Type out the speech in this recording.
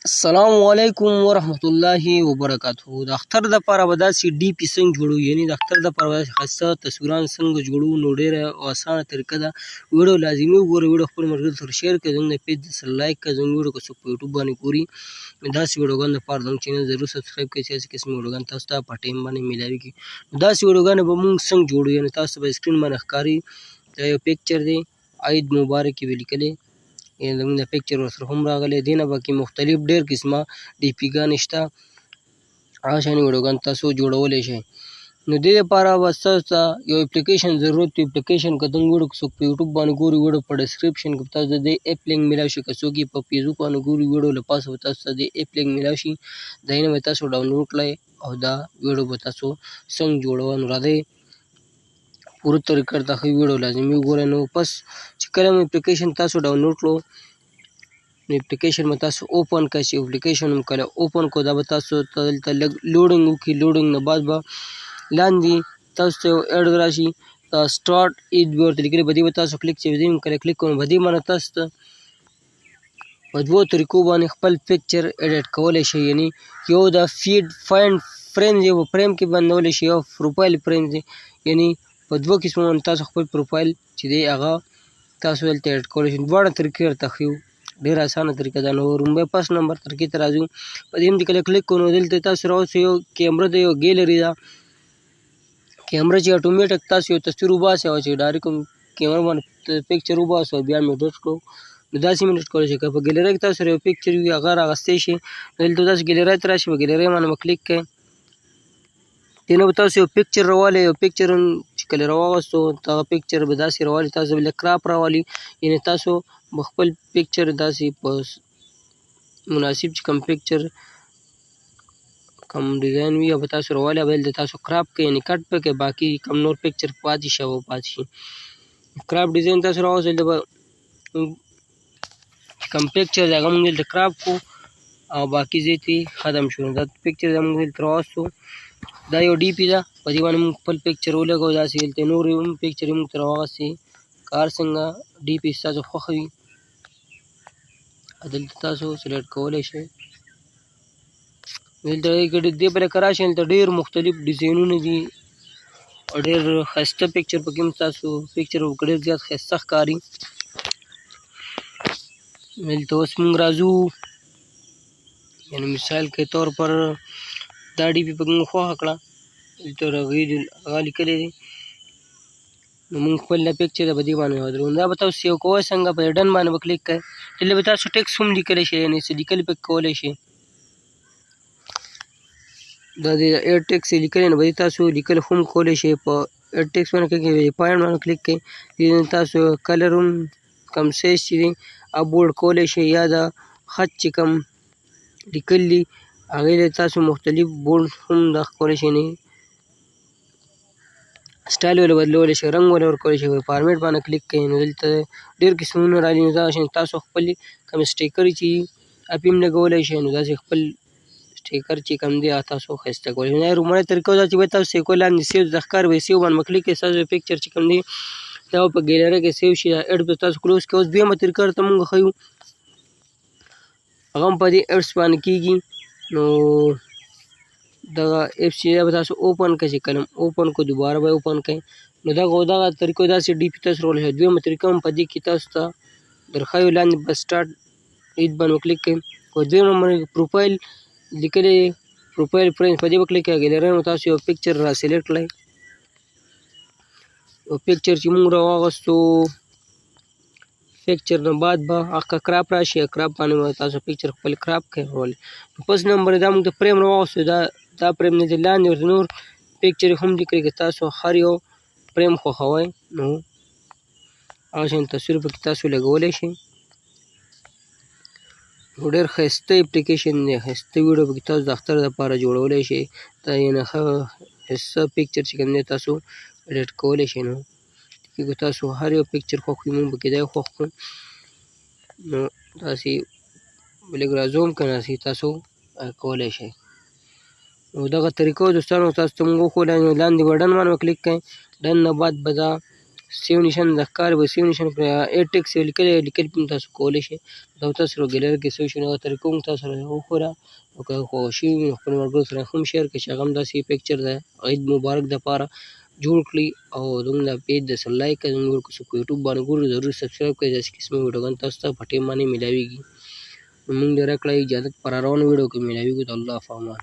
السلام علیکم ورحمت الله وبرکاته. د اختر د پاره به داسې ډي پي څنګه جوړو، یعنی د اختر د پاره به داسې ښایسته تصویران څنګه جوړو. نو ډېره اسانه طریقه ده. ویډیو لازمي وګورئ، ویډیو خپل ملګرو سره شیر کړئ، زموږ د پیج سره لایک کړئ. زموږ ویډیو که څوک په یوټیوب باندې ګوري، داسې ویډیوګانو دپاره زموږ چینل ضرور سبسکرایب کړئ چې داسې قسم ویډیوګان تاسو ته په ټایم باندې میلاویږي. داسې ویډیوګانې به موږ څنګه جوړو؟ یعنی تاسو به سکرین باندې ښکاري، دا یو پکچر دی، عید مبارک یې لیکلی، یعنی زموږ د پکچر ورسره هم راغلی. دې نه پکې مختلف ډېر قسمه ډي پي ګانې شته، هغه شان ویډیوګان تاسو جوړولی شئ. نو دې لپاره به تاسو ته یو اپلیکیشن ضرورت وي. اپلیکیشن که زموږ ویډیو که څوک په یوټیوب باندې ګوري، ویډیو په ډسکرپشن کې به تاسو د دې اپ لینک میلاو شي. که څوک یې په فیسبوک باندې ګوري، ویډیو له پاسه به تاسو ته د اپ لینک میلاو شي، دا یې نه به تاسو ډاونلوډ کړئ او دا ویډیو به تاسو څنګه جوړوئ. نو راځئ پوره طریقه درته ښیو، ویډیو لازمي وګورئ. نو پس چې کله مو اپلیکیشن تاسو ډاونلوډ کړو، نو اپلیکیشن به تاسو اوپن کړئ. چې اپلیکیشن هم کله اوپن کړو، دا به تاسو ته دلته لږ لوډینګ وکړي. لوډینګ نه بعد به لاندې تاسو ته یو اډ راشي، سټارټ عید به ورته لیکلي، په دې به تاسو کلیک، چې په دې هم کله کلیک کړو، په دې باندې تاسو ته په دوو طریقو باندې خپل پکچر ایډیټ کولی شئ. یعنی یو د فیډ فایند فریم دی، په فریم کې بندولی شئ، یو پروفایل فریم دی. یعنی په دوو قسمو باندې تاسو خپل پروفایل چې دی هغه تاسو دلته ایډیټ کولی شئ. دواړه طریقې درته ښیو، ډېره اسانه طریقه ده. نو لومړی فرست نمبر طریقې ته راځو. په دې هم چې کله کلیک کړو، نو دلته تاسو راوځئ، یو کیمره ده، یو ګیلري ده. کیمره چې اتوماتیک تاسو یو تصویر وباسئ او چې ډایرک هم کیمره باندې پکچر وباسو او بیا مې ایډیټ کړو، نو داسې مې ایډیټ کولی شئ. که په ګیلري کې تاسو سره یو پکچر وي، هغه راغستی شئ، نو دلته تاسو ګیلري ته راشئ، په ګیلري باندې به کلیک کړئ. دې نه به تاسو یو پکچر راوالئ. یو پکچر هم چې کله راواغستو، دغه پکچر به داسې راوالي، تاسو به لږ کراپ راوالي. یعنی تاسو به خپل پکچر داسې په مناسب چې کوم پکچر کوم ډیزاین وي، هغه به تاسو راوالي، به دلته تاسو کراپ کړئ، یعنی کټ پکې، باقي کوم نور پکچر پاتې شي هغه به پاتې شي. کراپ ډیزاین تاسو راوستل، دلته به چې کوم پکچر دی هغه موږ دلته کراپ کړو او باقي ځای ترې ختم شو. دا پکچر دی موږ دلته راوستو، دا یو ډي پي ده، په دې باندې موږ خپل پکچر ولګوو. داسې دلته نورې هم پکچرې موږ ته راواغستې، که هر څنګه ډي پي ستاسو خوښه وي دلته تاسو سلیکټ کولی شئ. دلته دې په لکه راشئ، دلته ډېر مختلف ډیزاینونه دي او ډېر ښایسته پکچر پکې هم تاسو پکچر پکې ډېر زیات ښایسته ښکاري. دلته اوس موږ راځو، یعنی مثال کے طور پر دا ډي پي پکې موږ خوښه کړه، دلته هغه لیکلی دی، نو موږ خپل دا پکچر په دې باندې ودرو. دا به تاسو سیو کوئ څنګه؟ په ډن باندې به کلیک کړئ، دلته به تاسو ټیکس هم لیکلی شئ، یعنی څه لیکل پکې کولی شئ. دا د ایډ ټیکس یې لیکلی، نو په دې تاسو لیکل هم کولی شئ. په ایډ ټیکس باندې کلیک کړئ، پوینټ باندې کلیک کړئ، دې تاسو کلر هم کم سایز چې دی اپورډ کولی شئ، یا دا خط چې کم لیکل دي هغې له تاسو مختلف بورډ هم دا کولی شئ، یعنی سټایل ولې بدلولی شئ، رنګ ولې ورکولی شئ. په فارمیټ باندې کلیک کړئ، نو دلته ډېر قسمونه راغلي. نو دغه شان تاسو خپل کوم سټیکر چې اپ هم لګولی شئ، نو داسې خپل سټیکر چې کوم دی هغه تاسو ښایسته کولی شئ. دا لومړۍ طریقه ده چې باید تاسو سیو کوئ. لاندې سیو د ښکار به سیو باندې کلیک کړئ، ستاسو پکچر چې کوم دی دا به په ګیلري کې سیو شي. دا اډ به تاسو کلوز کړئ. اوس دویمه طریقه درته موږ ښیو، هغه هم په دې اپس باندې کېږي. نو دغه اپس چې دی به تاسو اوپن کړئ، چې کله اوپن کړو دوباره به یې اوپن کړئ. نو دغه طریقو داسې ډي پي تاسو راوړلی شئ. دویمه طریقه هم په دې کې تاسو ته درښیو. لاندې به سټارټ عید باندې کلیک کړئ، او دویم نمبر پروفایل لیکلی پروفایل فریم په دې به کلیک کړئ. ګیلري مو تاسو یو پکچر را سلیکټ کړئ. یو پکچر چې موږ راواغستو، پکچر نه بعد به هغه کراپ راشي، کراپ باندې به تاسو پکچر خپل کراپ کړئ. نو پس نمبر دا موږ د فریم راواغستو، دا فریم نه دی، لاندې ورته نور پکچر هم لیکلی، که تاسو هر یو فریم خوښوئ نو هغه شان تصویر پکې تاسو لګولی شئ. نو ډېر ښایسته اپلیکیشن دی، ښایسته ویډیو پکې تاسو د اختر دپاره جوړولی شئ. دا یعنې ښه ښایسته پکچر چې کوم دی تاسو ایډیټ کولی شئ. نو که تاسو هر یو پکچر خوښ وي، موږ پکې دا خوښ کړو، نو داسې لږ راځوم که نه، داسې تاسو کولی شئ. نو دغه طریقه دوستانو تاسو ته موږ وښوله. نو لاندې به ډن باندې کلیک کړئ، ډن نه بعد به دا سیو نشان د ښکار به سیو نشان پر ای ټیکس یې لیکلی، لیکل هم تاسو کولی شئ. دا تاسو سره ګیلري کې سیو شي. نو طریقه هم تاسو سره وښوده. نو که خوښ شوي وي نو خپلو ملګرو سره هم شیر کړئ چې هغه هم داسې پکچر د عید مبارک دپاره جوړ کړي. او زموږ دا پیج د سره لایک کړئ. زموږ که څوک په یوټیوب باندې ګوري ضرور سبسکرایب کړئ، داسې قسمه ویډیوګانې تاسو ته په ټایم باندې میلاویږي. نو موږ دې راکړئ اجازت، پر روانو ویډیو کې میلاویږو. د الله په امان.